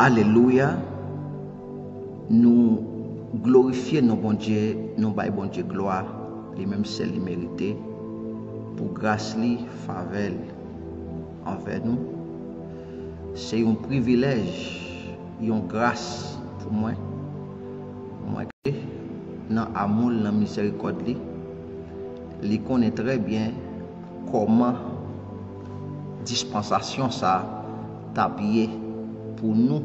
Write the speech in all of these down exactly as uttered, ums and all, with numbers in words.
Alelouya! Nou glorifye non Bondye, nou bay Bondye glwa, li menm sèl li merite, pou gras li, favè l anvè nou. Se yon privilèj, yon gras pou mwen. Mwen ke nan amou l, nan mizèrikòd li, li konnen trè byen kòman dispansasyon sa a t ap ye pou nou,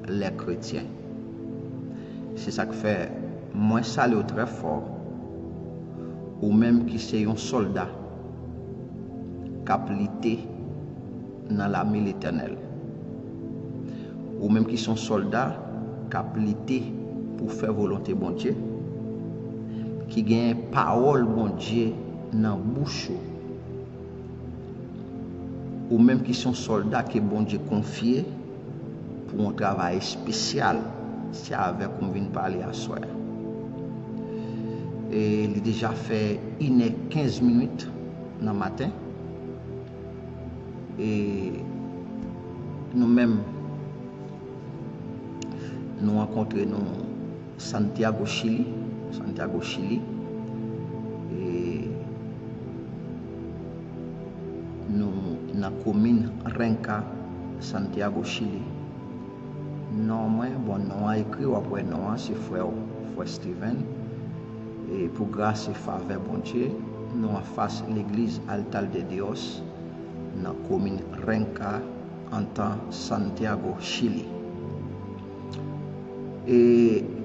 lè kretyen. Se sa k fè mwen salye w trè fò, ou menm ki se yon sòlda k ap lite nan lame Letènèl. Ou menm ki se yon sòlda k ap lite pou fè volonte Bondye, ki gen pawòl Bondye nan bouch ou. Ou menm ki se yon sòlda ke Bondye konfye pou yon travay espesyal, se avèk ou m vin pale aswè a. E li deja fè inè kenz minit nan maten. E nou menm, nou rankontre nou Santiago, Chili. Santiago, Chili. E nou nan komin Renca, Santiago, Chili. Non mwen, bon, non an ekri, w ap wè non an, se frè w, frè Steven. E pou gras e favè Bondye, nou anfas legliz Altar de Dios, nan komin Renca, an tan Santiago, Chili. E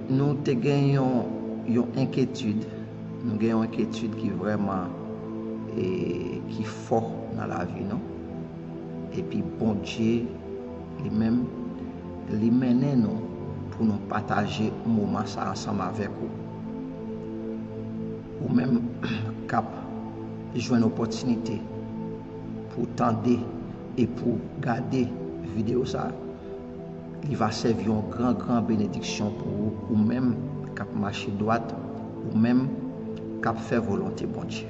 nou te gen yon, yon enkyetid, nou gen yon enkyetid ki vrèman, e, ki fò nan lavi nou. Epi Bondye, li menm, li mennen nou pou nou pataje moman sa ansanm avèk ou. Ou menm k ap jwenn opòtinite pou tande e pou gade videyo sa a, li va sèvi yon gran, gran benediksyon pou ou, ou menm k ap mache dwat, ou menm k ap fè volonte Bondye.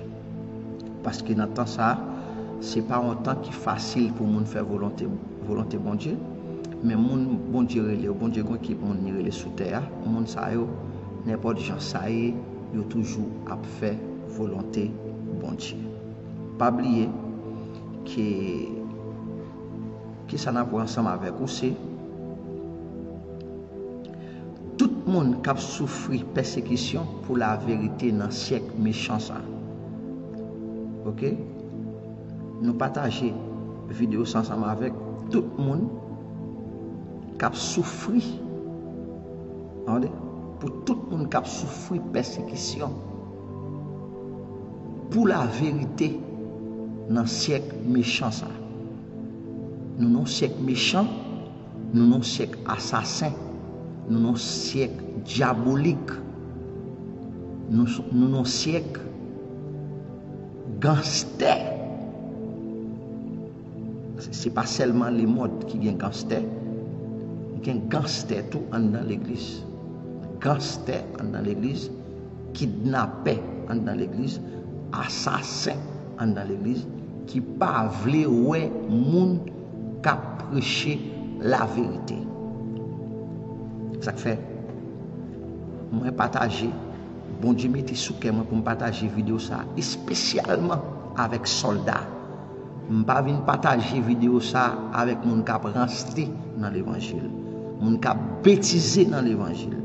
Paske nan tan sa a, se pa yon tan ki fasil pou moun fè volonte, volonte Bondye, men moun Bondye rele yo, Bondye gen ekip moun li rele sou tè a, moun sa yo, nenpòt jan sa ye, yo toujou ap fè volonte Bondye. Pa bliye ke, ke sa n ap wè ansanm avèk ou se tout moun k ap soufri pèsekisyon pou laverite nan syèk mechan sa. Oke? Nou pataje videyo sa ansanm avèk tout moun k ap soufri. Tande? Pou tout moun k ap soufri pèsekisyon pou laverite nan syèk mechan sa. Nou nan syèk mechan, nou nan syèk asasen, nou nan syèk dyabolik, nou, nou nan syèk ganstè. Se, se pa sèlman lemòd ki gen ganstè, gen ganstè tou anndan legliz. Ganstè anndan legliz, kidnapè anndan legliz, asasen anndan legliz, ki pa vle wè moun k ap preche laverite. Sa k fè, mwen pataje, Bondye mete sou kè mwen pou m pataje videyo sa a espesyalman avèk sòlda. M pa vin pataje videyo sa a avèk moun k ap ranse nan levanjil, moun k ap betize nan levanjil.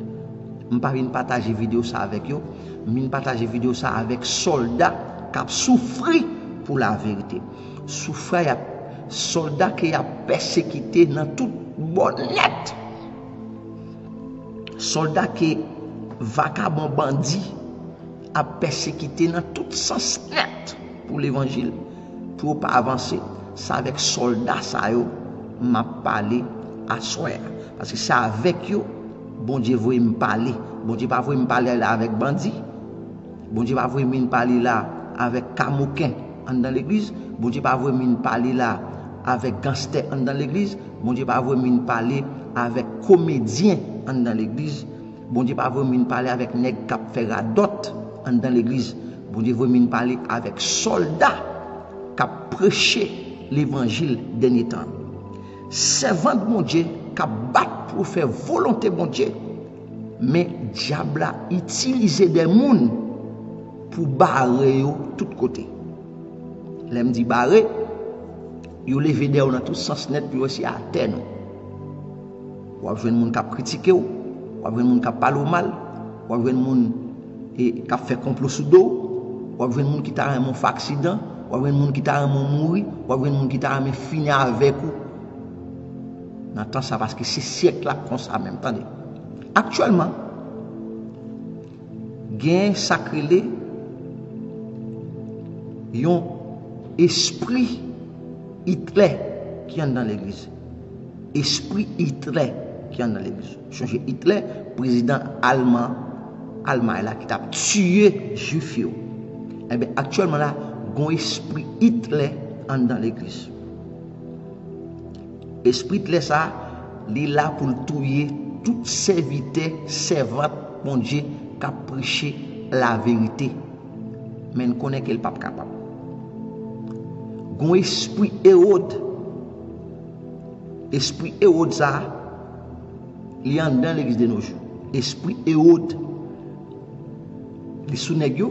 M pa vin pataje videyo sa a avèk yo. M vin pataje videyo sa a avèk sòlda k ap soufri pou laverite. Soufri y ap, sòlda ke y ap pèsekite nan tout bò nèt. Sòlda ke vakabon, bandi ap pèsekite nan tout sans nèt pou levanjil, pou yo pa avanse. Se avèk sòlda sa yo m ap pale aswè a. Paske se avèk yo Bondye voye m pale. Bondye pa voye m pale la avèk bandi. Bondye pa voye m vin pale la avèk kamoken anndan legliz. Bondye pa voye m vin pale la avèk ganstè anndan legliz. Bondye pa voye m vin pale avèk komedyen anndan legliz. Bondye pa voye m vin pale avèk nèg k ap fè radòt anndan legliz. Bondye voye m vin pale avèk sòlda k ap preche levanjil dènye tan. Sèvant Bondye k ap bat pou yo fè volonte Bondye, men dyab la itilize de moun pou bare yo tout kote. Lè m di bare, yo leve dèyè w nan tout sans nèt pou yo eseye atèn ou. W ap jwenn moun k ap kritike w, w ap jwenn moun k ap pale w mal, w ap jwenn moun e, k ap fè konplo sou do w, w ap jwenn moun ki ta renmen w fè aksidan, w ap jwenn moun ki ta renmen w mouri, w ap jwenn moun ki ta renmen fini avèk ou nan tan sa, paske se syèk la konsa menm. Tande. Aktyèlman, gen sa k rele yon espri Itlè ki anndan legliz. Espri Itlè ki anndan legliz. Sonje Itlè, prezidan Alman, Almay la ki t ap tiye Jwif yo. Ebyen, aktyèlman la, gon espri Itlè anndan legliz. Espri Itlè sa, li la pou l touye tout sèvitè, sèvant Bondye k ap preche laverite. Men n konnen ke l p ap kapab. Gon espri Ewòd. Espri Ewòd sa, li anndan legliz de nos jours. Espri Ewòd, li sou nèg yo.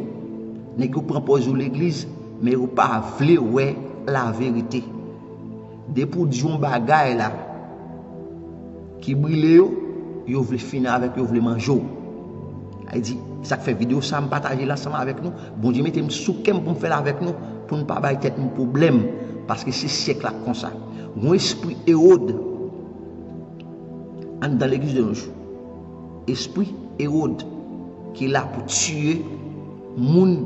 Nèg yo pran pòz yo legliz, men yo pa vle wè laverite. Depi w di yon bagay la ki brile yo, yo vle fini avèk, yo vle manje w. Sa vle di, sa k fè videyo sa a m pataje l ansanm avèk nou. Bondye mete m sou kè m pou m fè l avèk nou, pou n pa bay tèt nou pwoblèm, paske se syèk la konsa. Gon espri Ewòd anndan legliz de nos jours. Espri Ewòd ki la pou tiye moun,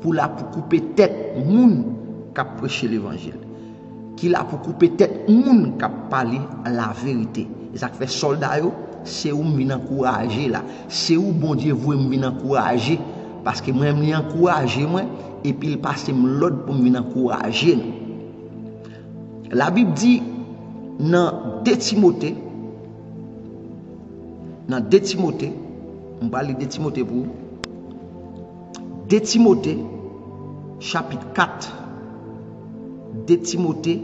pou la pou koupe tèt moun k ap preche levanjil, ki la pou koupe tèt moun k ap pale laverite. E sa k fè sòlda yo, se ou m vin ankouraje la. Se ou Bondye voye m vin ankouraje. Paske mwen menm li ankouraje mwen, epi l pase m lòd pou m vin ankouraje nou. Labib di nan de Timote, nan de Timote, m pral li de Timote pou ou. De Timote, chapit kat. De Timote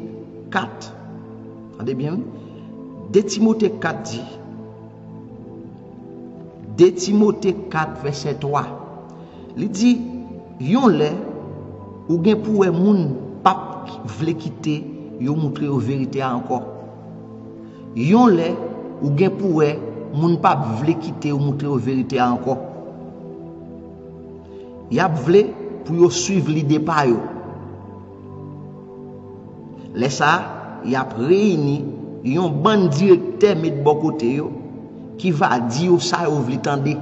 kat. Tande byen, wi. De Timote kat di, de Timote kat, vèsè twa. Li di, yon lè, ou gen pou wè moun p ap vle kite yo moutre yo verite a ankò. Yon lè, ou gen pou wè moun p ap vle kite yo moutre yo verite a ankò. Y ap vle pou yo swiv lide pa yo. Lè sa a, y ap reyini yon bann direktè met bò kote yo ki va di yo sa yo vle tande.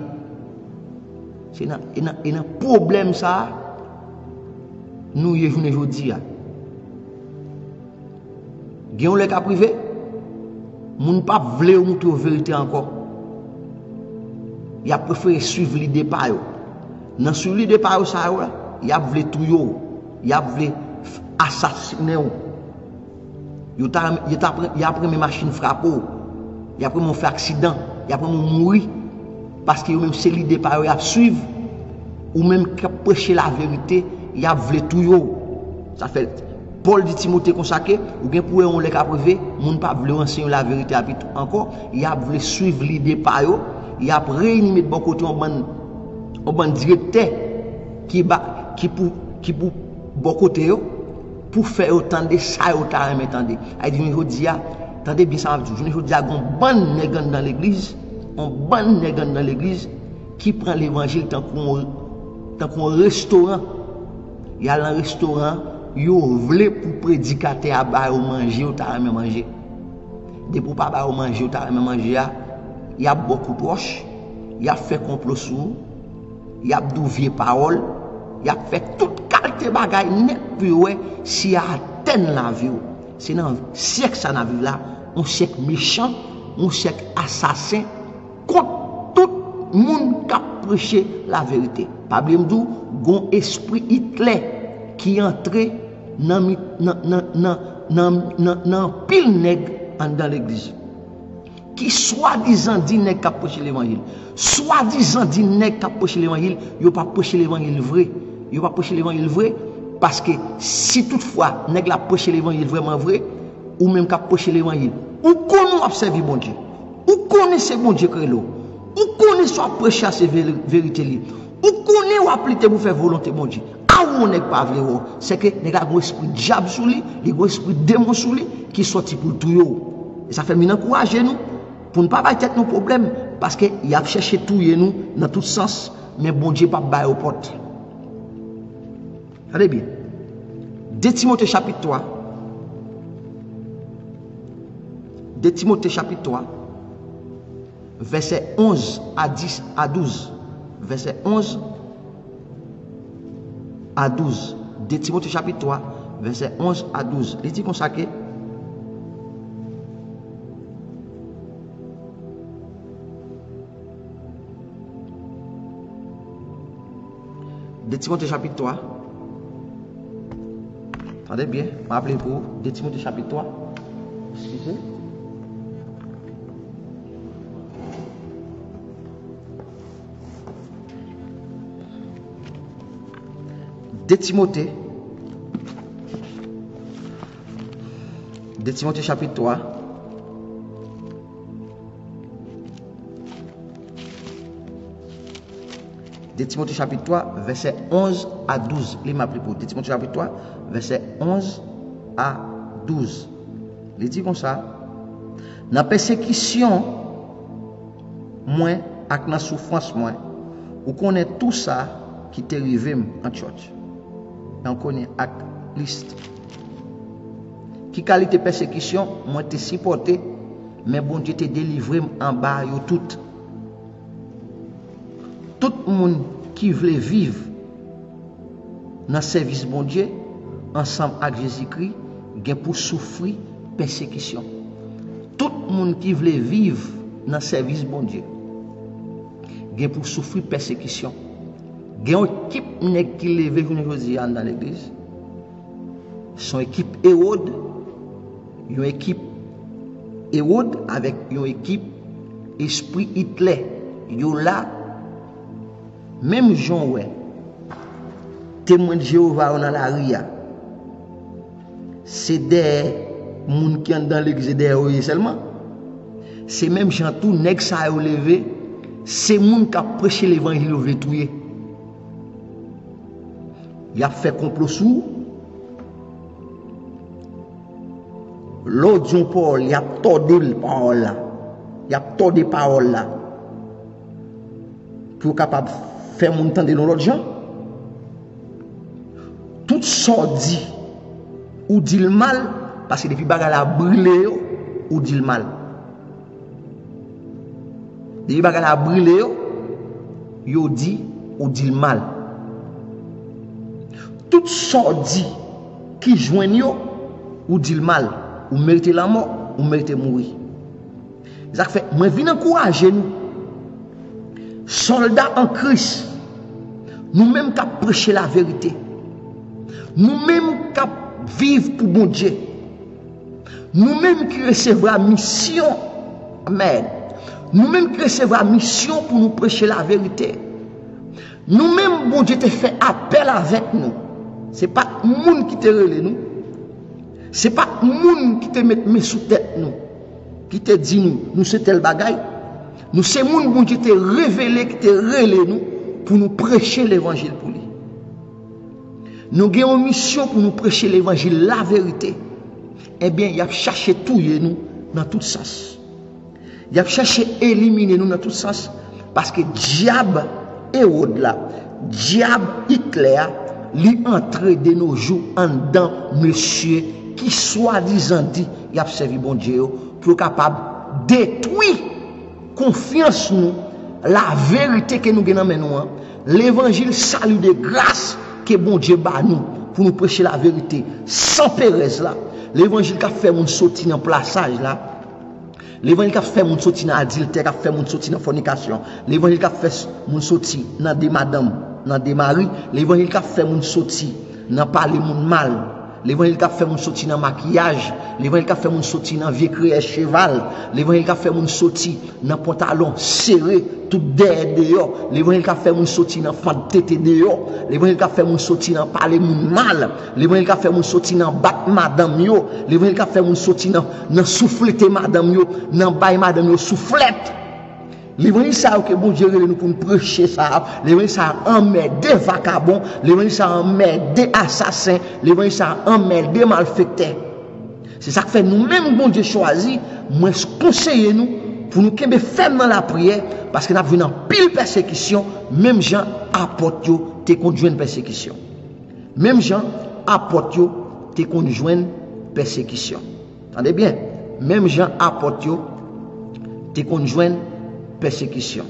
Se nan, e nan, e nan pwoblèm sa a nou ye jounen jodi a. Gen yon lè k ap rive, moun p ap vle yo moutre yo verite ankò. Y ap prefere swiv lide pa yo. Nan swiv lide pa yo sa yo la, y ap vle touye w, y ap vle asasinen w. Yo ta, yo ta, y ap renmen machin frape w, y ap renmen w fè aksidan, y ap renmen w mouri. Paske yo menm se lide pa yo y ap swiv. Ou menm k ap preche laverite, y ap vle touye w. Sa fè Pòl di Timote konsa ke ou gen pou wè yon lè k ap rive, moun p ap vle yo anseye laverite a pito ankò, y ap vle swiv lide pa yo, y ap reyini met bò kote yon bann, yon bann direktè ki ba, ki pou, ki pou bò kote yo, pou fè yo tande sa yo ta renmen tande. Sa vle di, jounen jodi a, tande byen sa m ap di w, jounen jodi a, gon bann nèg anndan legliz, yon bann nèg anndan legliz ki pran levanjil tankou yon, tankou yon restoran. Y al nan restoran, yo vle pou predikatè a ba yo manje yo ta renmen manje. Depi w pa ba yo manje yo ta renmen manje a, y ap ba w kout wòch, y ap fè konplo sou ou, y ap di w vye pawòl, y ap fè tout kalite bagay nèt pou yo wè si y a atèn lavi w. Se nan syèk sa n ap viv la, yon syèk mechan, yon syèk asasen kont tout moun k ap preche laverite. Pa bliye m di w, gon espri Itlè ki antre nan, nan, nan, nan, nan, nan, nan anpil nèg anndan legliz. Ki swadizan di nèg k ap preche levanjil. Swadizan di nèg k ap preche levanjil, yo p ap preche levanjil vre. Yo p ap preche levanjil vre, paske si toutfwa nèg la ap preche levanjil vrèman vre, ou menm k ap preche levanjil, ou konnen w ap sèvi Bondye. konnen se Bondye k rele w. Ou konnen sa w ap preche a se veri- verite li. Ou konnen w ap lite pou fè volonte Bondye. A ou yon nèg pa vle wè w. Se ke nèg la gen yon espri dyab sou li, li gen yon espri demon sou li ki sòti pou l touye w. E sa fè m vin ankouraje nou pou n pa bay tèt nou pwoblèm, paske y ap chèche touye nou nan tout sans, men Bondye p ap ba yo pòt. Tande byen. De Timote chapit twa. De Timote chapit twa, vèsè onz a dis a douz. Vèsè onz a douz. De Timote chapit twa, vèsè onz a douz. Li di konsa ke, De Timote chapit twa. Tande byen, m ap li pou ou. De Timote chapit twa. Eskize. De Timote. De Timote chapit twa. De Timote chapit twa, vèsè onz a douz. Li m ap li pou ou. De Timote chapit twa, vèsè onz a douz. Li di konsa, nan pèsekisyon mwen ak nan soufrans mwen, ou konnen tou sa ki te rive m Antyòch, Ankoni ak Lis. Ki kalite pèsekisyon mwen te sipòte, men Bondye te delivre m anba yo tout. Tout moun ki vle viv nan sèvis Bondye ansanm ak Jezikri gen pou soufri pèsekisyon. Tout moun ki vle viv nan sèvis Bondye gen pou soufri pèsekisyon. Gen yon ekip nèg ki leve jounen jodi a anndan legliz. Se yon ekip Ewòd, yon ekip Ewòd avèk yon ekip espri Itlè. Yo la, menm jan w wè Temwen de Jewova yo nan lari a, se dèyè moun ki anndan legliz, se dèyè yo ye sèlman. Se menm jan tou, nèg sa yo leve, se moun k ap preche levanjil yo vle touye. Y ap fè konplo sou ou. Lè w di yon pawòl, y ap tòde l pawòl la. Y ap tòde pawòl la. Pou yo kapab fè moun tande l yon lòt jan. Tout sa w di, ou di l mal, paske depi bagay la brile yo, ou di l mal. Depi bagay la brile yo, yo di ou di l mal. Tout sa w di ki jwenn yo, ou di l mal. Ou merite lanmò, ou merite mouri. Se sa k fè mwen vin ankouraje nou. Sòlda an Kris, nou menm k ap preche laverite, nou menm k ap viv pou Bondye, nou menm ki resevwa misyon, amèn, nou menm ki resevwa misyon pou nou preche laverite, nou menm Bondye te fè apèl avèk nou. Se pa t moun ki te rele nou. Se pa t moun ki te met men sou tèt nou, ki te di nou, nou se tèl bagay. Nou se moun Bondye te revele, ki te rele nou pou nou preche levanjil pou li. Nou gen yon misyon pou nou preche levanjil laverite. Ebyen, y ap chache touye nou nan tout sans. Y ap chache elimine nou nan tout sans, paske dyab Ewòd la, dyab Itlè a, li antre de nos jours anndan mesye ki swadizan di y ap sèvi Bondye yo, pou yo kapab detwi konfyans nou, laverite ke nou gen nan men nou an, levanjil sali de gras ke Bondye ba nou pou nou preche laverite san perèz la, levanjil k ap fè moun soti nan plasaj la, levanjil k ap fè moun soti nan adiltè, k ap fè moun soti nan fònikasyon, levanjil k ap fè s- moun soti nan de madanm, nan de mari, levanjil k ap fè moun soti nan pale moun mal, Levanjil k ap fè moun soti nan makiyaj, levanjil k ap fè moun soti nan vye kreyè cheval, levanjil k ap fè moun soti nan pantalon sere, tout dèyè deyò, levanjil k ap fè moun soti nan fant tete deyò, levanjil k ap fè moun soti nan pale moun mal, levanjil k ap fè moun soti nan bat madanm yo, levanjil k ap fè moun soti nan, nan souflete madanm yo, nan bay madanm yo souflèt. Levanjil sa yo ke Bondye rele nou pou n preche sa a, levanjil sa a anmède vakabon, levanjil sa a anmède asasen, levanjil sa a anmède malfektè. Se sa k fè nou menm Bondye chwazi, mwen konseye nou pou nou kenbe fèm nan lapriyè, paske n ap jwenn anpil pèsekisyon, menm jan apòt yo te konn jwenn pèsekisyon. Menm jan apòt yo te konn jwenn pèsekisyon. Tande byen, menm jan apòt yo te konn jwenn pèsekisyon.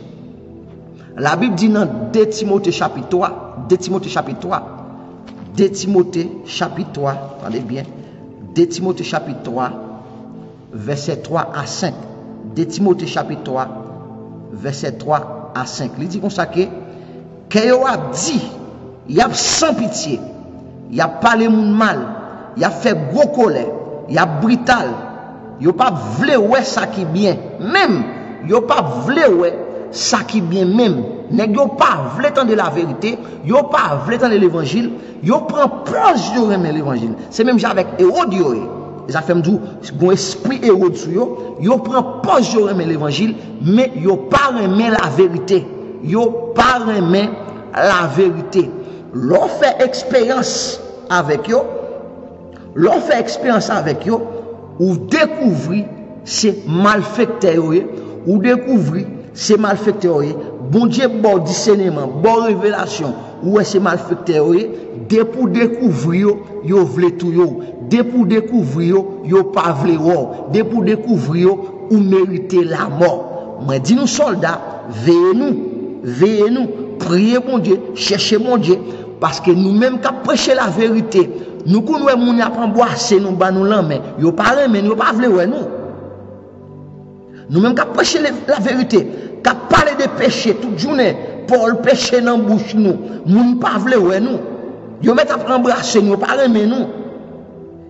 Labib di nan de Timote chapit twa, de Timote chapit twa, de Timote chapit twa, tande byen, de Timote chapit twa, vèsè twa a senk. De Timote chapit twa, vèsè twa a senk. Li di konsa ke, kè yo ap di, y ap san pitye, y ap pale moun mal, y ap fè gwo kòlè, y ap brital, yo p ap vle wè sa ki byen, menm, yo p ap vle wè sa ki byen menm. Nèg yo pa vle tande laverite, yo pa vle tande levanjil, yo pran pòz yo renmen levanjil. Se menm jan avèk Ewòd yo ye. E sa fè m di w, gon espri Ewòd sou yo, yo pran pòz yo renmen levanjil, men yo pa renmen laverite. Yo pa renmen laverite. Lè w fè eksperyans avèk yo, lè w fè eksperyans avèk yo, ou dekouvri se malfektè yo ye, ou dekouvri se malfektè yo ye. Bondye ba w disèneman, ba w revelasyon, ou wè se malfektè yo ye. Depi w dekouvri yo, yo vle touye w. Depi w dekouvri yo, yo pa vle wè w. Depi w dekouvri yo, ou merite lamò. Mwen di nou sòlda, veye nou, veye nou, priye Bondye, chèche Bondye, paske nou menm k ap preche laverite, nou konn wè moun y ap anbrase nou, ba nou lanmen, yo pa renmen nou, yo pa vle wè nou. Nou menm k ap preche le- laverite, k ap pale de peche tout jounen, pawòl peche nan bouch nou, moun pa vle wè nou. Yo mèt ap anbrase nou, yo pa renmen nou.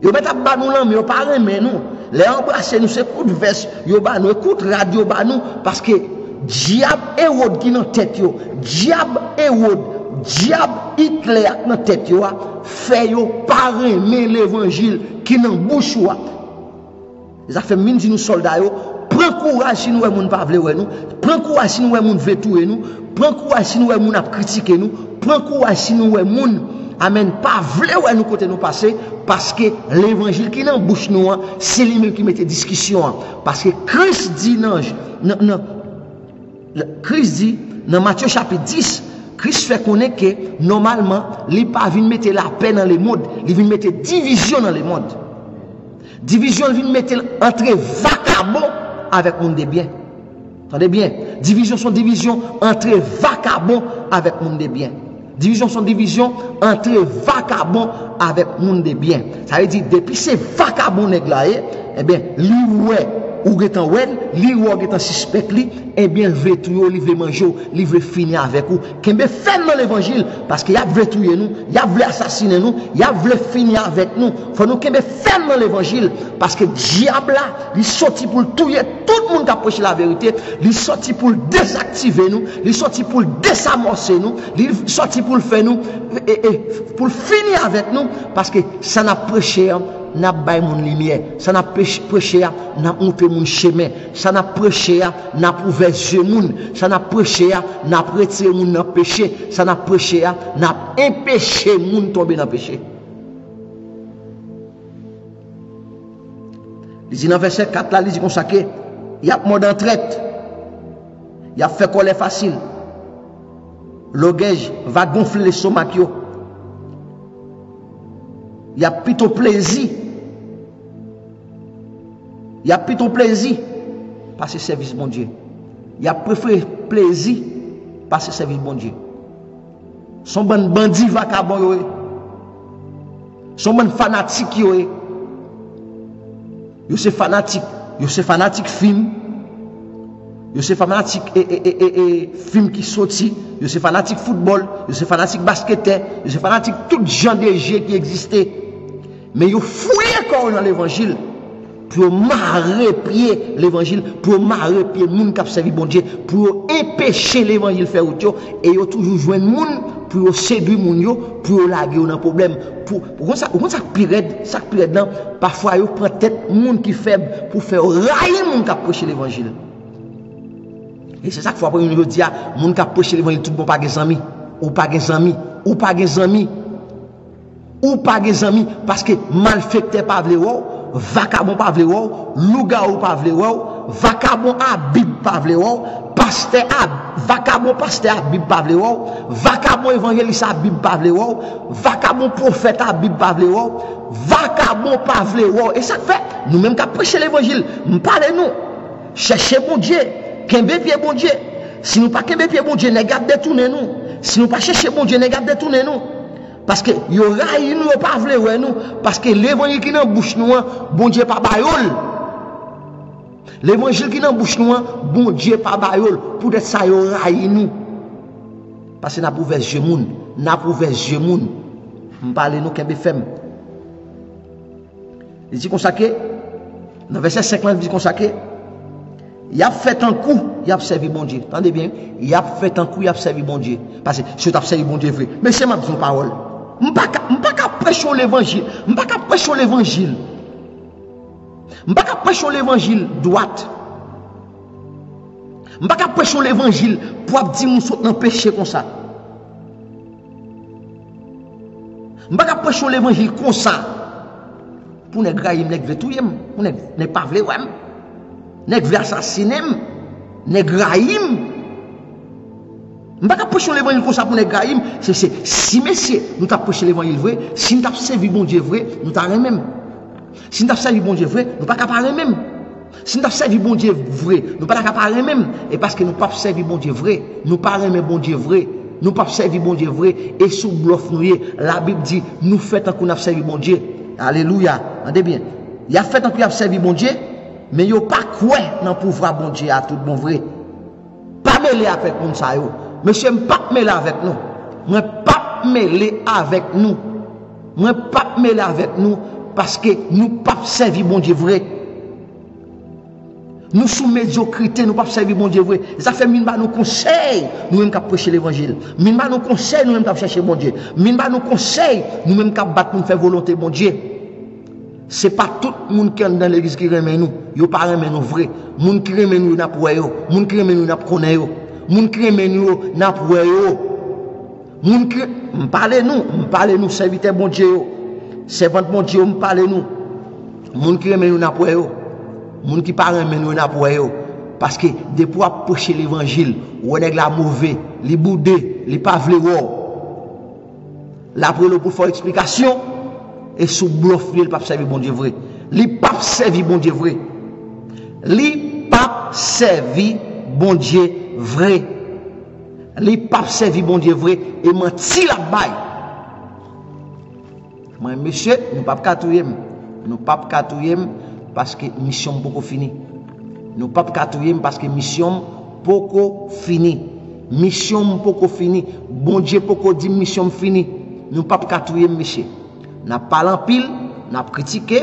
Yo mèt ap ba nou lanmen, yo pa renmen nou. Lè yo anbrase nou, se kout vès yo ba nou, e kout rad yo ba nou, paske dyab Ewòd ki nan tèt yo, dyab Ewòd, dyab Itlè a k nan tèt yo a, fè yo pa renmen levanjil ki nan bouch ou a. Se sa fè m vin di nou sòlda yo, pran kouraj si nou wè moun pa vle wè nou, pran kouraj si nou wè moun vle touye nou, pran kouraj si nou wè moun ap kritike nou, pran kouraj si nou wè moun, amèn, pa vle wè nou kote nou pase, paske levanjil ki nan bouch nou an, se li menm ki mete diskisyon an. Paske Kris di nan, nan, nan, Kris di nan Matye chapit dis, Kris fè konnen ke nòmalman, li pa vin mete lapè nan lemonn, li vin mete divizyon nan lemonn. Divizyon vin mete l antre vakabon avèk moun de byen. Tande byen, divizyon se yon divizyon antre vakabon avèk moun de byen. Divizyon se yon divizyon antre vakabon avèk moun de byen. Sa vle di, depi se vakabon nèg la ye, ebyen, li wè ou gentan wè l, li wè w gentan sispèk li, ebyen, l vle touye w, li vle manje w, li vle fini avèk ou. Kenbe fèm nan levanjil, paske y ap vle touye nou, y ap vle asasinen nou, y ap vle fini avèk nou. Fò nou kenbe fèm nan levanjil, paske dyab la, li soti pou l touye tout moun k ap preche laverite, li soti pou l dezaktive nou, li soti pou l desamòse nou, li soti pou l fè nou, e, e, pou l fini avèk nou, paske sa n ap preche an, n ap bay moun limyè. Sa n ap pech- preche a, n ap montre moun chemen. Sa n ap preche a, n ap ouvè zye moun. Sa n ap preche a, n ap retire moun nan peche. Sa n ap preche a, n ap enpeche moun tonbe nan peche. Li di nan vèsè kat la, li di konsa ke y ap mòde an trèt, y ap fè kòlè fasil, logèj va gonfle lestomak yo, y ap pito plezi, y ap pito plezi pase sèvis Bondye. Y ap prefere plezi pase sèvis Bondye. Se yon bann bandi vakabon yo ye. Se yon bann fanatik yo ye. Yo se fanatik, yo se fanatik fim. Yo se fanatik e, e, e, e, e, fim ki soti. Yo se fanatik foutbòl. Yo se fanatik basketè. Yo se fanatik tout jan de je ki egziste. Men yo fouye kò yo nan levanjil pou yo mare pye levanjil, pou yo mare pye moun k ap sèvi Bondye, pou yo enpeche levanjil fè wout yo, e yo toujou jwenn moun pou yo sedui moun yo, pou yo lage yo nan pwoblèm. Pou, ou konn sa, ou konn sa k pi rèd? Sa k pi rèd lan, pafwa yo pran tèt moun ki fèb pou fè yo rayi moun k ap preche levanjil. E se sa k fè w ap wè jodi a, moun k ap preche levanjil tout bon pa gen zanmi. Ou pa gen zanmi. Ou pa gen zanmi. Ou pa gen zanmi, paske malfektè pa vle wè w, vakabon pa vle wè w, lougawou pa vle wè w, vakabon a Bib pa vle wè w, pastè a, vakabon pastè a Bib pa vle wè w, vakabon evanjelis a Bib pa vle wè w, vakabon pwofèt a Bib pa vle wè w, vakabon pa vle wè w. E sa k fè, nou menm k ap preche levanjil, m pale nou, chèche Bondye, kenbe pye Bondye. Si nou pa kenbe pye Bondye, nèg ap detounen nou. Si nou pa chèche Bondye, nèg ap detounen nou. Paske yo rayi nou, yo pa vle wè nou. Paske levanjil ki nan bouch nou an, Bondye pa ba yo l. Levanjil ki nan bouch nou an, Bondye pa ba yo l. Poutèt sa, yo rayi nou. Paske n ap ouvè zye moun. N ap ouvè zye moun. M pale nou, kenbe fèm. Li di konsa ke, nan vèsè senk lan, li di konsa ke, y ap fè tankou y ap sèvi Bondye. Tande byen, y ap fè tankou y ap sèvi Bondye. Paske si yo t ap sèvi Bondye vre. Mesye, m ap di yon pawòl. M pa ka, m pa ka preche yon levanjil. M pa ka preche yon levanjil. M pa ka preche yon levanjil dwat. M pa ka preche yon levanjil pou ap di moun sot nan peche konsa. M pa ka preche yon levanjil konsa. Pou nèg rayi m, nèg vle touye m, pou nèg, nèg pa vle wè m, nèg vle asasinen m, nèg rayi m. M pa ka preche yon levanjil konsa pou nèg rayi m. Se, se, si mesye, nou t ap preche levanjil vre, si n t ap sèvi Bondye vre, nou ta renmen m. Si n t ap sèvi Bondye vre, nou pa ka pa renmen m. Si n t ap sèvi Bondye vre, nou pa ta ka pa renmen m. E paske nou p ap sèvi Bondye vre, nou pa renmen Bondye vre, nou p ap sèvi Bondye vre, e sou blòf nou ye. Labib di, nou fè tankou n ap sèvi Bondye. Alelouya. Tande byen. Y ap fè tankou y ap sèvi Bondye, men yo pa kwè nan pouvwa Bondye a tout bon vre. Pa mele avèk moun sa yo. Mesye, m p ap mele avèk nou. Mwen p ap mele avèk nou. Mwen p ap mele avèk nou, paske nou p ap sèvi Bondye vre. Nou sou medyokrite, nou p ap sèvi Bondye vre. E sa fè m vin ba nou konsèy, nou menm k ap preche levanjil. M vin ba nou konsèy, nou menm k ap chèche Bondye. M vin ba nou konsèy, nou menm k ap bat pou n fè volonte Bondye. Se pa tout moun ki anndan legliz ki renmen nou. Yo pa renmen nou vre. Moun ki renmen nou yo, n ap wè yo. Moun ki renmen nou yo, n ap konnen yo. Moun ki renmen nou yo, n ap wè yo. Moun ki, m pale nou, m pale nou, sèvitè Bondye yo, sèvant Bondye yo, m pale nou. Moun ki renmen nou, n ap wè yo. Moun ki pa renmen nou, n ap wè yo. Paske depi w ap preche levanjil, ou wè nèg la move, li boude, li pa vle wè w. L ap rele w pou l fè w eksplikasyon, e sou blòf li ye, li p ap sèvi Bondye vre. Li p ap sèvi Bondye vre. Li p ap sèvi Bondye vre. Li p ap sèvi Bondye vre, e manti l ap bay. Mwen, mesye, nou p ap ka touye m. Nou p ap ka touye m, paske misyon m poko fini. Nou p ap ka touye m, paske misyon m poko fini. Misyon m poko fini. Bondye poko di m misyon m fini. Nou p ap ka touye m, mesye. N ap pale anpil, n ap kritike,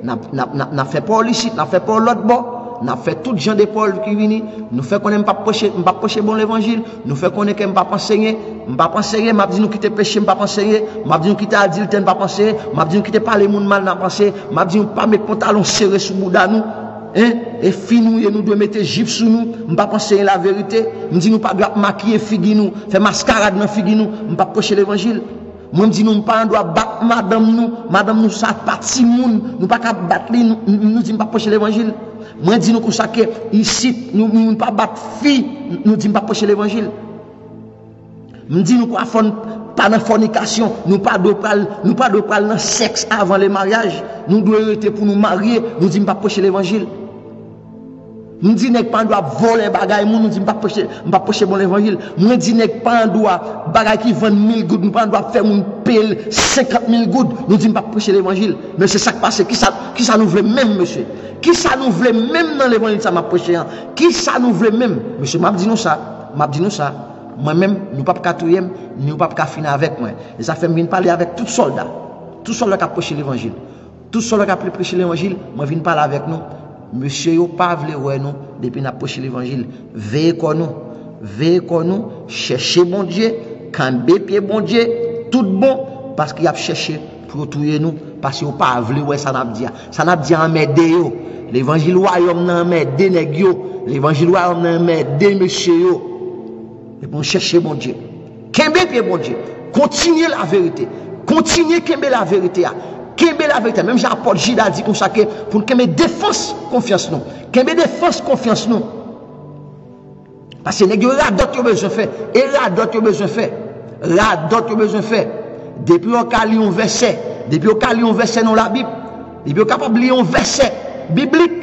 n ap, n ap, n ap, n ap fè pa w isit, n ap fè pa w lòt bò, n ap fè tout jan de pa w ki vini. Nou fè konnen m p ap preche, m p ap preche bon levanjil. Nou fè konnen ke m p ap anseye, m p ap anseye, m ap di nou kite peche, m p ap anseye, m ap di nou kite adiltè, m p ap anseye, m ap di nou kite pale moun mal, n ap anseye, m ap di nou pa met pantalon sere sou bouda nou. Hein? E fi nou ye, nou dwe mete jip sou nou. M p ap anseye laverite. M di nou pa dwe ap makiye figi nou, fè maskarad nan figi nou. M p ap preche levanjil. Mwen, m di nou, m pa andwa bat madanm nou. Madanm nou sa pa timoun. Nou pa ka bat li. Nou, nou di m p ap preche levanjil. Mwen di nou konsa ke isit, nou, nou, nou pa bat fi. Nou di m p ap preche levanjil. M di nou pa fòn, pa nan fònikasyon. Nou pa dwe pral, nou pa dwe pral nan sèks avan le maryaj. Nou dwe rete pou nou marye. Nou di m p ap preche levanjil. M di nèg pa andwa vòlè bagay moun, nou di m p ap preche, m p ap preche bon levanjil. Mwen di nèg pa andwa bagay ki vann mil goud, nou pa andwa fè moun peye l senkant mil goud, nou di m p ap preche levanjil. Mesye, sa k pase? Kisa, kisa nou vle menm, mesye? Kisa nou vle menm nan levanjil sa m ap preche an? Kisa nou vle menm? Mesye, m ap di nou sa, m ap di nou sa. Mwen menm, nou p ap ka touye m, ni w p ap ka fini avèk mwen. E sa fè m vin pale avèk tout sòlda. Tout sòlda k ap preche levanjil. Tout sa w k ap preche levanjil, mwen vin pale avèk nou. Mesye yo pa vle wè nou depi n ap preche levanjil. Veye kò nou. Veye kò nou. Chèche Bondye. Kanbe pye Bondye. Tout bon. Paske y ap chèche pou yo touye nou. Paske yo pa vle wè sa n ap di a. Sa n ap di a anmède yo. Levanjil wayòm nan anmède nèg yo. Levanjil wayòm nan anmède mesye yo. Epi nou chèche Bondye. Kenbe pye Bondye. Kontinye laverite. Kontinye kenbe laverite a. Kenbe laverite a. Menm jan apòt Jida di konsa ke pou n kenbe defans konfyans nou. Kenbe defans konfyans nou. Paske nèg yo radòt yo bezwen fè. E radòt yo bezwen fè. Radòt yo bezwen fè. Depi yo ka li yon vèsè. Depi yo ka li yon vèsè nan Labib. Depi yo kapab li yon vèsè biblik.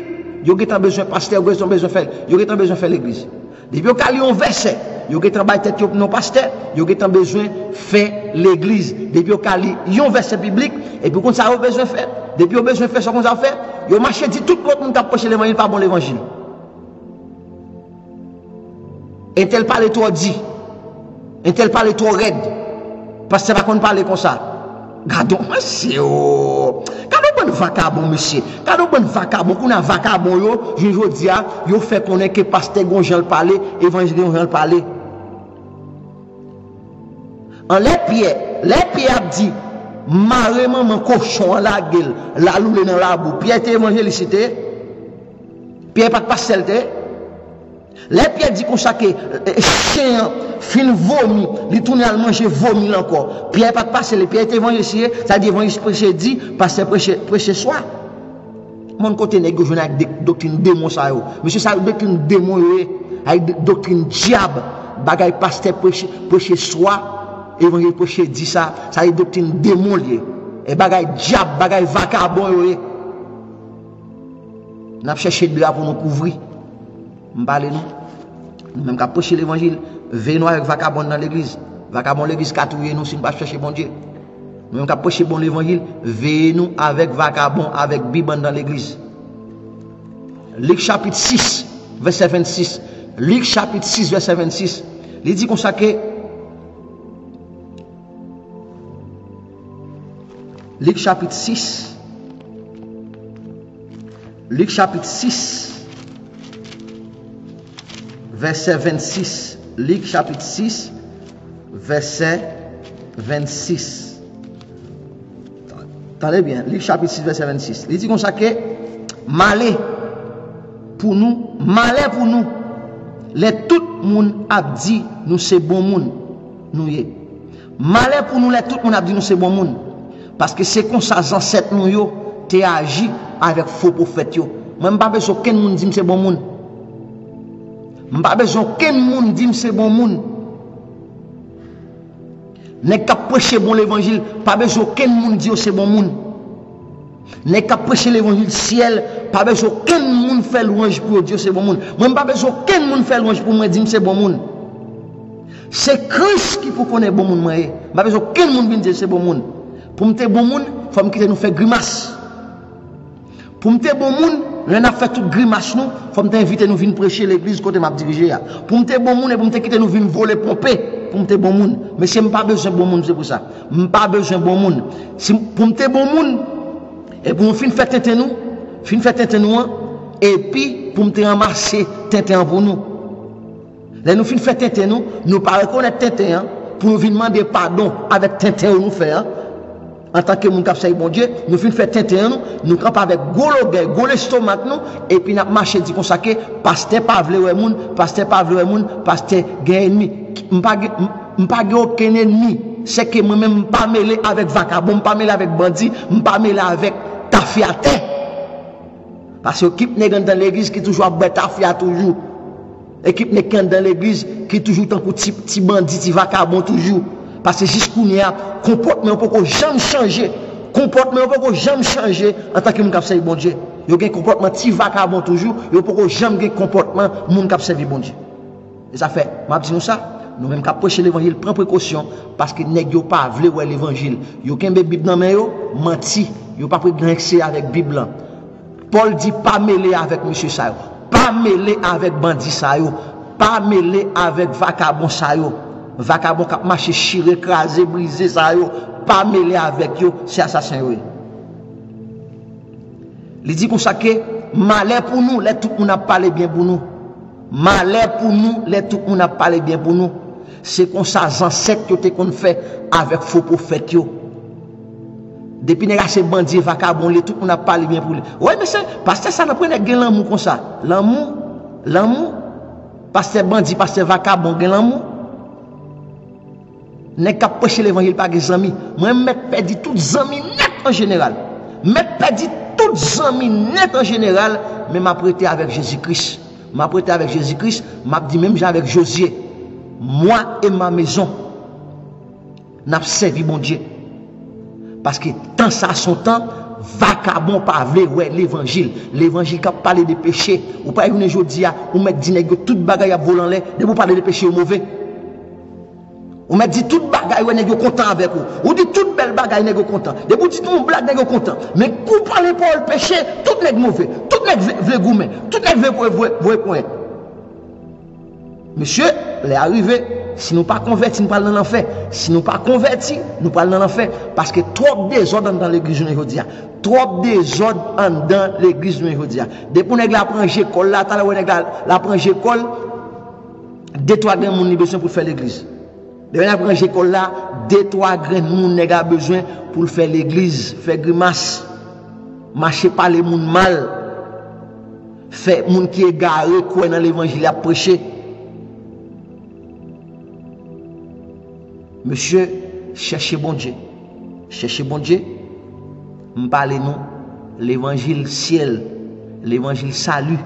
Yo gentan bezwen pastè, yo gentan bezwen fè, yo gentan bezwen fè legliz. Depi yo ka li yon vèsè, yo gentan bay tèt yo non pastè, yo gentan bezwen fè legliz. Depi yo ka li yon vèsè biblik, epi konn sa yo bezwen fè. Depi yo bezwen fè sa konn sa yo fè, yo mache di tout lòt moun k ap preche levanjil pa bon levanjil. Entèl pale twò di. Entèl pale twò rèd. Pastè pa konn pale konsa. Gade yon mesye o. Gade yon bann vakabon mesye. Gade yon bann vakabon. Kounye a vakabon yo, jounen jodi a, yo fè konnen ke pastè gon jan l pale, evanjèlis gon jan l pale. Anlè Pyè, lè Pyè ap di, mare manman kochon an lage l, l al woule nan labou. Pyè te evanjèlis li te? Pyè pa t pastè l te? Lè Pyè di konsa ke e, chen an fin vomi, li tounen al manje vomi l ankò. Pyè pa t pase li, Pyè te evanjelis li ye, sa di evanjelis preche di, pastè preche, preche swa. Monn kote nèg yo jwenn ak de, doktrin demon sa yo. Mesye sa yo doktrin demon yo ye. Ak de, doktrin dyab. Bagay pastè preche, preche swa, evanjelis preche di sa, sa se doktrin demon li ye. E bagay dyab, bagay vakabon yo ye. N ap chèche dra pou nou kouvri. M pale nou. Nou menm k ap preche levanjil, veye nou avèk vakabon nan legliz. Vakabon legliz ka touye nou si nou pa chèche Bondye. Nou menm k ap preche bon levanjil, veye nou avèk vakabon, avèk bib anndan legliz. Lik chapit sis, vèsè vennsis. Lik chapit sis, vèsè vennsis. Li di konsa ke Lik chapit sis. Lik chapit sis, vèsè vennsis. Lik chapit sis, vèsè vennsis. Tande byen, Lik chapit sis, vèsè vennsis. Li di konsa ke, male pou nou, malè pou nou, lè tout moun ap di nou se bon moun nou ye. Malè pou nou lè tout moun ap di nou se bon moun. Paske se konsa zansèt nou yo te aji avèk fo pwofèt yo. Mwen, m pa bezwen okenn moun di m se bon moun. M pa bezwen okenn moun di m se bon moun. Nèg k ap preche bon levanjil, pa bezwen okenn moun di yo se bon moun. Nèg k ap preche levanjil syèl, pa bezwen okenn moun fè lwanj pou yo di yo se bon moun. Mwen, m pa bezwen okenn moun fè lwanj pou mwen, di m se bon moun. Se Kris ki pou konnen bon moun mwen ye. M pa bezwen okenn moun vin di se bon moun. Pou m te bon moun, fò m kite nou fè grimas. Pou m te bon moun, lè n ap fè tout grimas nou, fò m te envite nou vin preche legliz kote m ap dirije a. Pou m te bon moun e pou m te kite nou vin vole ponpe, pou m te bon moun. Mesye, m pa bezwen bon moun, se pou sa. M pa bezwen bon moun. Si, pou m te bon moun, e pou nou fin fè tenten nou, fin fè tenten nou an, epi pou m te ranmase tenten an pou nou. Lè nou fin fè tenten nou, nou pa rekonèt tenten an, pou nou vin mande padon avèk tenten yo nou fè an. Antanke moun k ap sèvi Bondye, nou fin fè tenten an nou, nou kanpe avèk gwo lògèy, gwo lestomak nou, epi n ap mache di konsa ke pastè pa vle wè moun, pastè pa vle wè moun, pastè gen ènmi. M pa gen, m, m pa gen okenn ènmi. Sèke mwen menm, m pa mele avèk vakabon, m pa mele avèk bandi, m pa mele avèk tafyatè. Paske ekip nèg anndan legliz ki toujou ap bwè tafya toujou. Ekip nèg ki anndan legliz ki toujou tankou ti, ti bandi, ti vakabon toujou. Paske jis kounye a, konpòtman yo poko janm chanje. Konpòtman yo poko janm chanje antanke moun k ap sèvi Bondye. Yo gen konpòtman ti vakabon toujou, yo poko janm gen konpòtman moun k ap sèvi Bondye. E sa fè, m ap di nou sa, nou menm k ap preche levanjil, pran prekosyon, paske nèg yo pa vle wè levanjil. Yo kenbe Bib nan men yo, manti. Yo p ap regle anyen seri avèk Bib lan. Pòl di, pa mele avèk mesye sa yo. Pa mele avèk bandi sa yo. Pa mele avèk vakabon sa yo. Vakabon k ap mache chire, kraze, brize sa yo. Pa mele avèk yo, se asasen yo ye. Li di konsa ke malè pou nou lè tout moun ap pale byen pou nou. Malè pou nou lè tout moun ap pale byen pou nou. Se konsa zansèt yo te konn fè avèk fo pwofèt yo. Depi nèg la se bandi, vakabon li, tout moun ap pale byen pou li. Woy mesye, pastè sa nan pwen nèg gen lanmou konsa. Lanmou, lanmou. Pastè bandi, pastè vakabon gen lanmou. Nèg k ap preche levanjil pa gen zanmi. Mwen mèt pèdi tout zanmi nèt an jeneral. Mèt pèdi tout zanmi nèt an jeneral, men m ap rete avèk Jezi Kris. M ap rete avèk Jezi Kris, m ap di menm jan avèk Jozye, moi et ma maison, n ap sèvi Bondye. Paske tan sa se yon tan vakabon pa vle wè levanjil. Levanjil k ap pale de peche. Ou pa jounen jodi a, ou mèt di nèg yo tout bagay ap vole anlè, depi w pale de peche yo move. Ou mèt di tout bagay, wè nèg yo kontan avèk ou. Ou di tout bèl bagay, nèg yo kontan. Depi w di yon blag, nèg yo kontan. Men kou w pale pawòl peche, tout nèg move. Tout nèg vle, vle goumen. Tout nèg vle voye, voye, voye ponyèt. Mesye, lè a rive, si nou pa konvèti, nou pral nan lanfè. Si nou pa konvèti, nou pral nan lanfè. Paske twòp dezòd anndan legliz jounen jodi a. Twòp dezòd anndan legliz jounen jodi a. Depi w nèg la pran je kòl la, talè w wè nèg la, la pran je kòl, de twa grenn moun li bezwen pou l fè legliz. Depi n ap ranje kòl la, de twa grenn moun nèg la bezwen pou l fè legliz, fè grimas, mache pale moun mal, fè moun ki egare kwè nan levanjil y ap preche. Mesye, chèche Bondye. Chèche Bondye. M pale nou levanjil syèl, levanjil sali,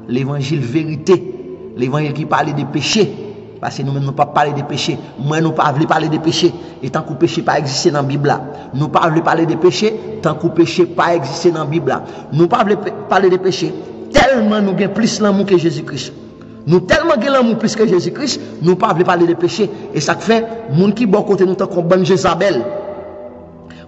levanjil verite, levanjil ki pale de peche. Paske nou menm nou p ap pale de peche. Mwen nou pa vle pale de peche. E tankou peche pa egziste nan Bib la. Nou pa vle pale de peche, tankou peche pa egziste nan Bib la. Nou pa vle pe- pale de peche. Tèlman nou gen plis lanmou ke Jezi Kris. Nou tèlman gen lanmou plis ke Jezi Kris, nou pa vle pale de peche. E sa k fè, moun ki bò kote nou tankou yon bann Jezabèl.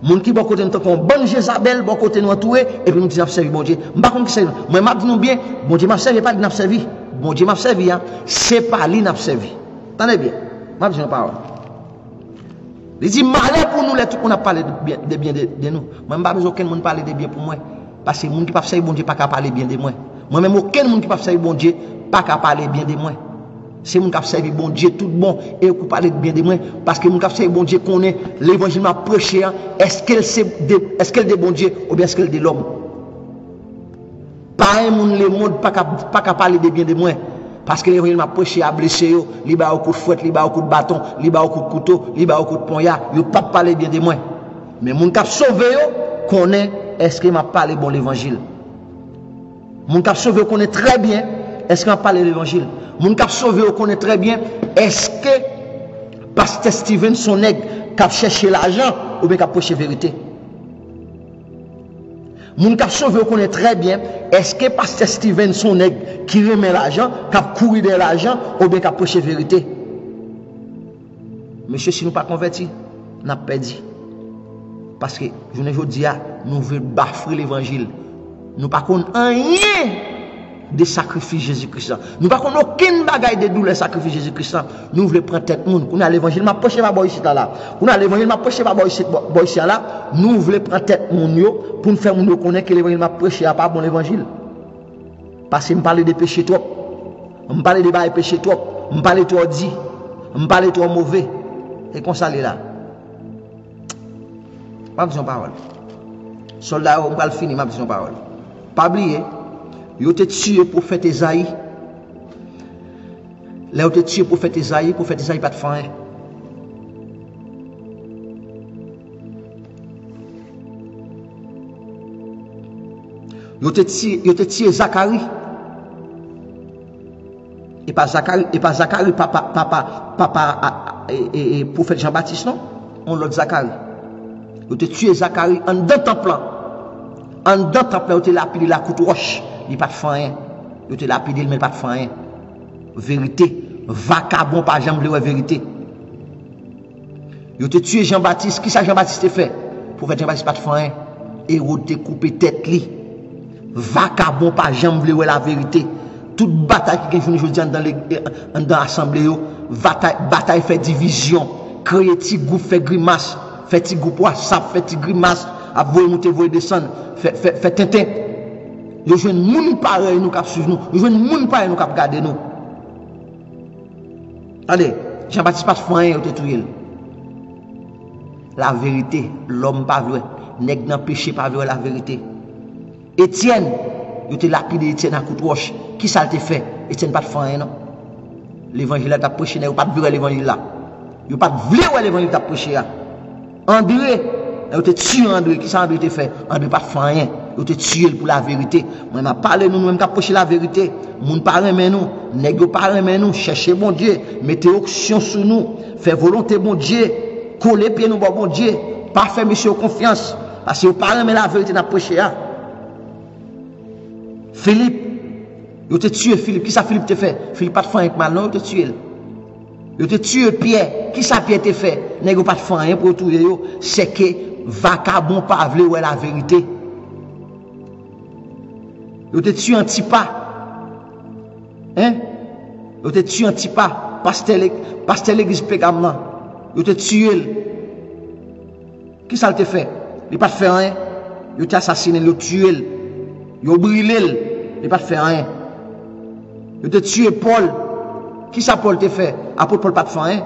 Moun ki bò kote nou tankou yon bann Jezabèl, bò kote nou antoure, epi nou di n ap sèvi Bondye. M pa konn kisa, mwen m ap di nou byen, Bondye m ap sèvi, e pa li n ap sèvi. Bondye m ap sèvi a, se pa li n ap sèvi. Tande byen, m ap di yon pawòl. Li di, malè pou nou lè tout moun ap pale de byen, de byen de, de nou. Mwen, m pa bezwen okenn moun pale de byen pou mwen. Paske moun ki p ap sèvi Bondye pa ka pale byen de mwen. Mwen menm, okenn moun ki p ap sèvi Bondye pa ka pale byen de mwen. Se moun k ap sèvi Bondye tout bon e yo pou pale byen de mwen. Paske moun k ap sèvi Bondye konnen levanjil m ap preche a, èske l se de, èske l de Bondye oubyen èske l de lòm. Pa yon moun lemonn pa ka, pa ka pale de byen de mwen. Paske levanjil m ap preche a blese yo, li ba yo kout fwèt, li ba yo kout baton, li ba yo kout kouto, li ba yo kout ponya, yo p ap pale byen de mwen. Men moun k ap sove yo konnen èske m ap pale bon levanjil. Moun k ap sove yo konnen trè byen èske m ap pale levanjil. Moun k ap sove yo konnen trè byen èske pastè Steven se yon nèg k ap chèche lajan oubyen k ap preche verite. Moun k ap sove yo konnen trè byen èske pastè Steven se yon nèg ki renmen lajan, k ap kouri dèyè lajan, oubyen k ap preche verite. Mesye, si nou pa konvèti, n ap pèdi. Paske, jounen jodi a, nou vle bafre levanjil. Nou pa konn anyen de sakrifis Jezi Kris la. Nou pa konn okenn bagay de doulè sakrifis Jezi Kris la. Nou vle pran tèt moun. Kounye a levanjil m ap preche pa bò isit la la. Kounye a levanjil m ap preche pa bò isit, bò, bò isit la la. Nou vle pran tèt moun yo pou n fè moun yo konnen ke levanjil m ap preche a pa bon levanjil. Paske m pale de peche twòp. M pale de bagay peche twòp. M pale twò di. M pale twò move. E konsa l ye la. M ap di yon pawòl. Sòlda yo, m pral fini, m ap di yon pawòl. Pa bliye, yo te tiye pwofèt Ezayi. Lè yo te tiye pwofèt Ezayi, pwofèt Ezayi pa t fè anyen. Yo te tiye, yo te tiye Zakari. E pa Zakari, e pa Zakari, papa, papa, papa a, a, e, e, e, pwofèt Jan Batis, non. Yon lòt Zakari. Yo te tiye Zakari anndan tanp lan. Anndan tanp lan, yo te lapide l ak kout wòch. Li pa t fè anyen. Yo te lapide l, men li pa t fè anyen. Verite. Vakabon pa janm vle wè verite. Yo te tiye Jan Batis. Kisa Jan Batis te fè? Pwofèt Jan Batis pa t fè anyen. Ewòd te koupe tèt li. Vakabon pa janm vle wè laverite. Tout batay ki gen jounen jodi a anndan, anndan asanble yo, batay, batay fè divizyon, kreye ti gwoup, fè grimas, fè ti gwoup WhatsApp, fè ti grimas, ap voye moute, voye desann, fè, fè, fè tenten. Yo jwenn moun parèy nou k ap swiv nou. Yo jwenn moun parèy nou k ap gade nou. Tande, Jan Batis pa t fè anyen, yo te touye l. Laverite, lòm pa vle wè. Nèg nan peche pa vle wè laverite. Etyèn, yo te lapide Etyèn ak kout wòch. Kisa l te fè? Etyèn pa t fè anyen, non. Levanjil la t ap preche, nèg yo pa t vle wè levanjil la. Yo pa t vle wè levanjil t ap preche a. Andre, yo te tiye Andre. Kisa Andre te fè? Andre pa t fè anyen. Yo te tiye l pou laverite. Mwen, m ap pale nou, nou menm k ap preche laverite. Moun pa renmen nou. Nèg yo pa renmen nou. Chèche Bondye. Mete onksyon sou nou. Fè volonte Bondye. Kole pye nou bò Bondye. Pa fè mesye yo konfyans. Paske yo pa renmen laverite n ap preche a. Filip, yo te tiye Filip. Kisa Filip te fè? Filip pa t fè anyen k mal, non, yo te tiye l. Yo te tiye Pyè. Kisa Pyè te fè? Nèg yo pa t fè anyen pou yo touye yo. Sèke vakabon pa vle wè laverite. Yo te tiye Antipa. Hein? Yo te tiye Antipa, pastè, pastè legliz Pègam nan. Yo te tiye l. Kisa l te fè? Li pa t fè anyen. Yo te asasinen l, yo tiye l. Yo brile l. Li pa t fè anyen. Yo te tiye Pòl. Kisa Pòl te fè? Apot Pòl pa t fè anyen.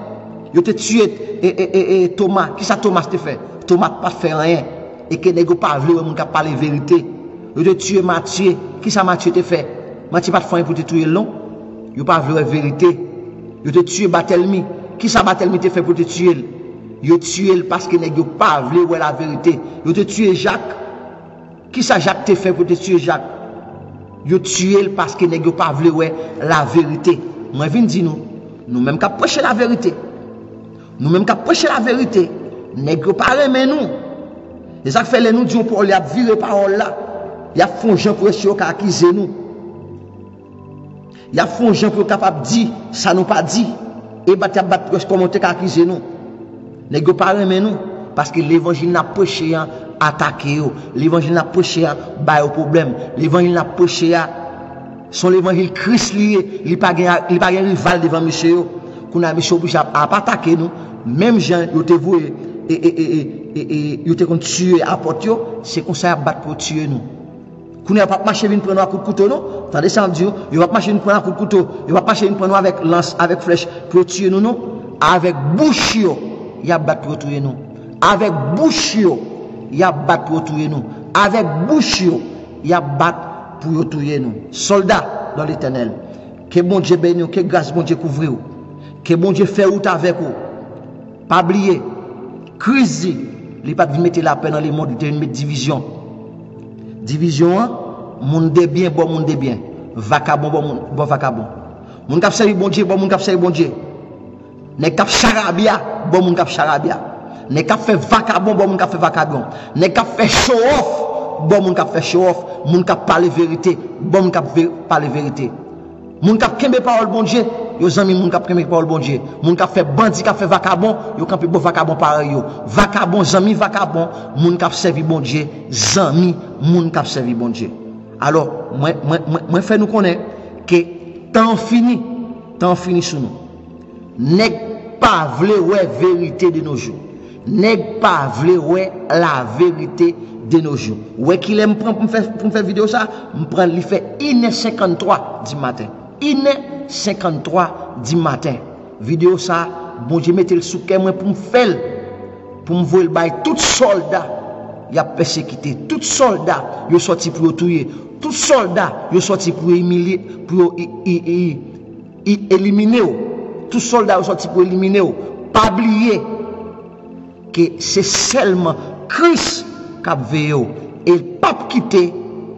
Yo te tiye e, e, e, e, Toma. Kisa Tomas te fè? Tomas pa t fè anyen. E ke nèg yo pa vle wè moun k ap pale verite. Yo te tiye Matye. Kisa Matye te fè? Matye pa t fè anyen pou te touye l, non. Yo pa vle wè verite. Yo te tiye Batèlmi. Kisa Batèlmi te fè pou te tiye l? Yo tiye l paske nèg yo pa vle wè laverite. Yo te tiye Jak. Kisa Jak te fè pou te tiye Jak? Yo tiye l paske nèg yo pa vle wè laverite. Mwen vin di nou, nou menm k ap preche laverite, nou menm k ap preche laverite, nèg yo pa renmen nou. E sa k fè lè nou di yon pawòl, y ap vire pawòl la. Y ap fè yon jan pou yo, si yo ka akize nou. Y ap fè yon jan pou yo kapab di sa nou pa di. E bat y ap bat près kòmantè k akize nou. Nèg yo pa renmen nou. Paske levanjil n ap preche a atake yo. Levanjil n ap preche a ba yo pwoblèm. Levanjil n ap preche a, se yon levanjil Kris li ye. Li pa gen, li pa gen rival devan mesye yo. Kounye a, mesye oblije ap, ap atake nou. Menm jan yo te voye, e, e, e, e, e, e, yo te konn tiye apòt yo, se konsa y ap bat pou yo tiye nou. Kounye a, yo p ap mache vin pran nou ak kout kouto, non. Tande sa m ap di w, yo p ap mache vin pran nou ak kout kouto. Yo p ap mache vin pran nou avèk lans, avèk flèch pou yo tiye nou, non. Avèk bouch yo, y ap bat pou yo touye nou. Avèk bouch yo, y ap bat pou yo touye nou. Avèk bouch yo, y ap bat pou yo touye nou. Sòlda dans l'Éternel, ke Bondye beni w, ke gras Bondye kouvri w. Ke Bondye fè wout avèk ou. Pa bliye, Kris di, li pa t vin mete lapè nan lemonn, li te vin met divizyon. Divizyon an, moun de byen bò moun de byen, vakabon bò moun, bò vakabon. Moun k ap sèvi Bondye bò moun k ap sèvi Bondye. Nèg k ap charabya bò moun k ap charabya. Nèg k ap fè vakabon bò moun k ap fè vakabon. Nèg k ap fè show off bò moun k ap fè show off. Moun k ap pale verite bò moun k ap ve-, pale verite. Moun k ap kenbe pawòl Bondye, yo zanmi moun k ap kenbe pawòl Bondye. Moun k ap fè bandi, k ap fè vakabon, yo kanpe bò vakabon parèy yo. Vakabon, zanmi vakabon, moun k ap sèvi Bondye, zanmi moun k ap sèvi Bondye. Alò, mwen, mwen, mwen, mwen fè nou konnen ke tan an fini, tan an fini sou nou. Nèg pa vle wè verite de nos jours. Nèg pa vle wè laverite de nos jours. Ou wè kilè m pran pou m fè, pou m fè videyo sa? M pran li fè inè senkanntwa di maten. Inè senkanntwa di maten. Videyo sa, Bondye mete l sou kè mwen pou m fè l. Pou m voye l bay tout sòlda y ap pèsekite. Tout sòlda yo sòti pou yo touye. Tout sòlda yo sòti pou yo imilye, pou yo i, i, i, i elimine w. Tout sòlda yo sòti pou elimine w. Pa bliye ke se sèlman Kris k ap veye w. E l p ap kite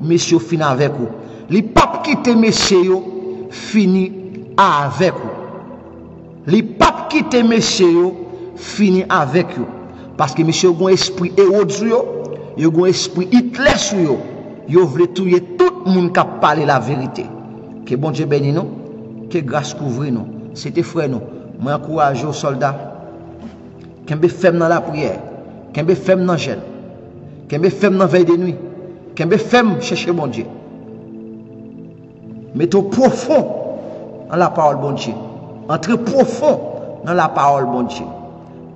mesye yo fin avèk ou. Li p ap kite mesye yo fini avèk ou. Li p ap kite mesye yo fini avèk yo. Paske mesye yo gon espri Ewod sou yo, yo gon espri Itlè sou yo. Yo vle touye tout moun k ap pale laverite. Ke Bondye beni nou, ke gras kouvri nou. Se te frè nou. Mwen ankouraje w, sòlda. Kenbe fèm nan lapriyè. Kenbe fèm nan jèn. Kenbe fèm nan vèy de nwi. Kenbe fèm chèche Bondye. Mete w pwofon nan lapawòl Bondye. Antre pwofon nan lapawòl Bondye.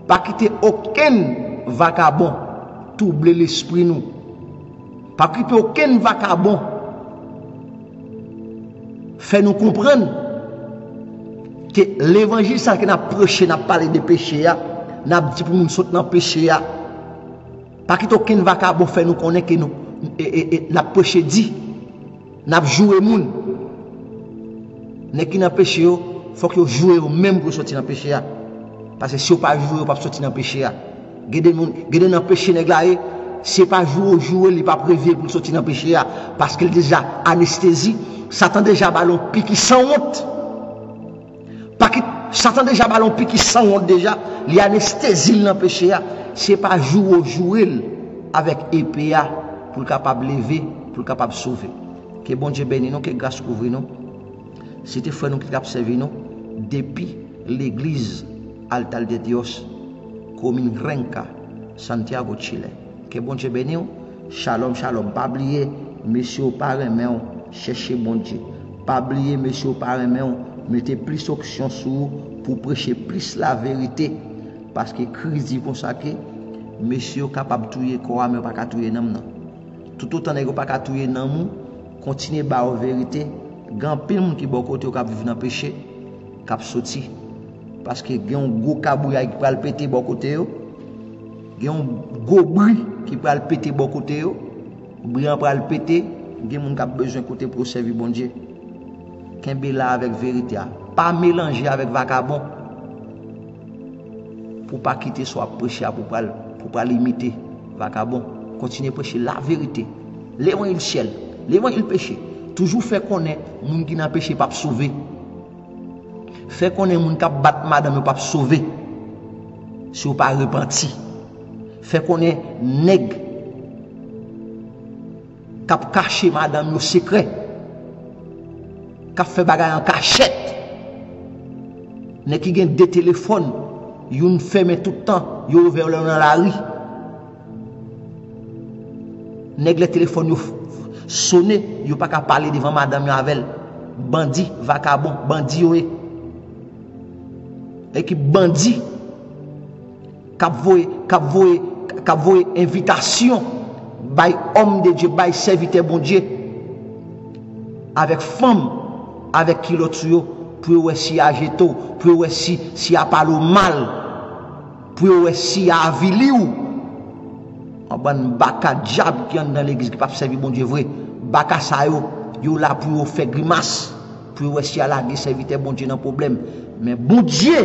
Pa kite okenn vakabon twouble lespri nou. Pa kite okenn vakabon fè nou konprann ke levanjil sa ke n ap preche, n ap pale de peche a, n ap di pou moun sot nan peche a. Pa kite okenn vakabon fè nou konnen ke nou e, e, e, n ap preche di, n ap joure moun. Nèg ki nan peche yo, fòk yo joure yo menm pou yo soti nan peche a. Paske si yo pa joure, yo p ap soti nan peche a. Gen de moun, gen de nan peche nèg la ye, si se pa joure w joure l, li p ap reveye pou l soti nan peche a. Paske l deja anestezi, Satan deja ba l yon piki sanwont. Pa kit, Satan deja ba l yon piki sanwont deja, li anestezi l nan peche a. Se pa joure w joure l avèk epe a pou l kapab leve, pou l kapab sove. Ke Bondye beni nou, ke gras kouvri nou. Se te frè nou ki t ap sèvi nou depi legliz Altar de Dios, komin Renca, Santiago, Chile. Ke Bondye beni w. Shalom, shalom. Pa bliye, mesye yo pa renmen w, chèche Bondye. Pa bliye, mesye yo pa renmen w, mete plis opsyon sou ou pou preche plis laverite. Paske Kris di konsa ke mesye yo kapab touye kò a, men yo pa ka touye nanm nan. Toutotan nèg yo pa ka touye nanm ou, kontinye ba yo verite. Gen anpil moun ki bò kote yo k ap viv nan peche, k ap soti. Paske gen yon gwo kabouyay ki pral pete bò kote yo. Gen yon gwo bri ki pral pete bò kote yo. Bri an pral pete, gen moun k ap bezwen kote pou yo sèvi Bondye. Kenbe la avèk verite a. Pa melanje avèk vakabon. Pou pa kite sa w ap preche a pou pral, pou pral imite vakabon. Kontinye preche laverite. Levanjil syèl, levanjil peche. Toujou fè konnen moun ki nan peche p ap sove. Fè konnen moun k ap bat madanm yo p ap sove si yo pa repanti. Fè konnen nèg k ap kache madanm yo sekrè, k ap fè bagay an kachèt. Nèg ki gen de telefòn, youn fèmen tout tan, yo ouvè yo lè yo nan lari. Nèg lè telefòn yo f-, sone, yo pa ka pale devan madanm yo avè l. Bandi, vakabon, bandi yo ye. Ekip bandi k ap voye, k ap voye, k ap voye envitasyon bay òm de Dye, bay sèvitè Bondye, avèk fanm, avèk kilòt sou yo, pou yo wè si y a jete w, pou yo wè si, si y a pale w mal, pou yo wè si y a avili w. Yon bann baka dyab ki anndan legliz ki p ap sèvi Bondye vre. Baka sa yo, yo la pou yo fè grimas, pou yo wè si y a lage sèvitè Bondye nan pwoblèm. Men Bondye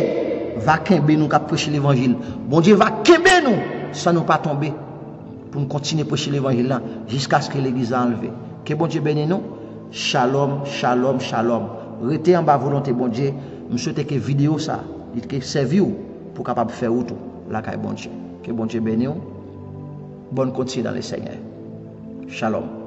va kenbe nou k ap preche levanjil. Bondye va kenbe nou san nou pa tonbe, pou n kontinye preche levanjil la jiskaske legliz la anlve. Ke Bondye beni nou. Shalom, shalom, shalom. Rete anba volonte Bondye. M swete ke videyo sa, li te sèvi w pou w kapab fè wout ou lakay Bondye. Ke Bondye beni w. Bonne continuité dans le Seigneur. Shalom.